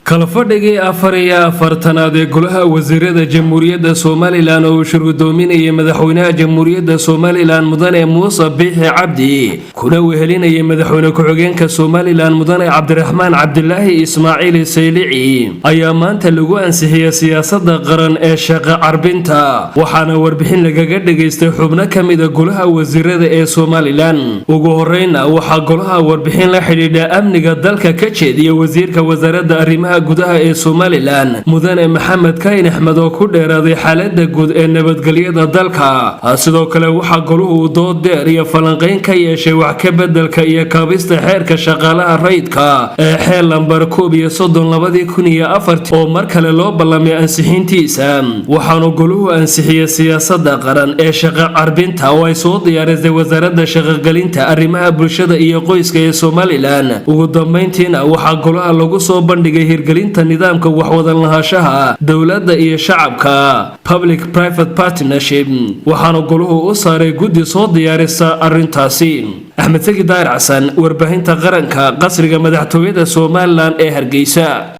Kalfadhigii 44aad ee Golaha Wasiirada Jamhuuriyadda Somaliland oo uu shirgudoominayay Madaxweynaha Jamhuuriyadda Somaliland, Mudane Muuse Biixi Cabdi, kuna wehelinayay Madaxweyne ku-xigeenka Somaliland, Mudane Cabdiraxmaan Cabdilaahi Ismaaciil Saylici, ayaa maanta lagu ansixiyey siyaasadda qaran ee shaqo carbinta, waxaana warbixin lagaga dhagaystay xubno ka mida Golaha Wasiirada ee Somaliland. Ugu horeyna waxaa golaha warbixin la xidhiidha amniga dalka ka jeediyay wasiirka Wasaaradda Arrimaha Gudaha ee Somaliland, Mudane Maxamed Kahin Axmed, oo ku dheeraaday xaalada guud ee nabadgelyada dalka. Sidoo kale waxaa goluhu dood dheer iyo falanqayn ka yeeshay wax ka bedelka iyo kaabista xeerka shaqaalaha rayidka ee xeer lambar 31/2004 oo mar kale loo ballamay ansixintiisa. Waxaanu goluhu ansixiyey siyaasada qaran ee shaqo carbinta oo ay soo diyaarisay Wasaaradda Shaqogelinta, Arrimaha Bulshada iyo Qoyska ee Somaliland. Ugu dambeyntiina waxaa golaha lagu soo bandhigay hirgelinta nidaamka waxwada lahaanshaha dowladda iyo shacabka, public private partnership, waxaana goluhu u saaray guddi soo diyaarisa arrintaasi. Axmed Segi Daahir Xasan, Warbaahinta Qaranka, Qasriga Madaxtooyada Somaliland ee Hargeysa.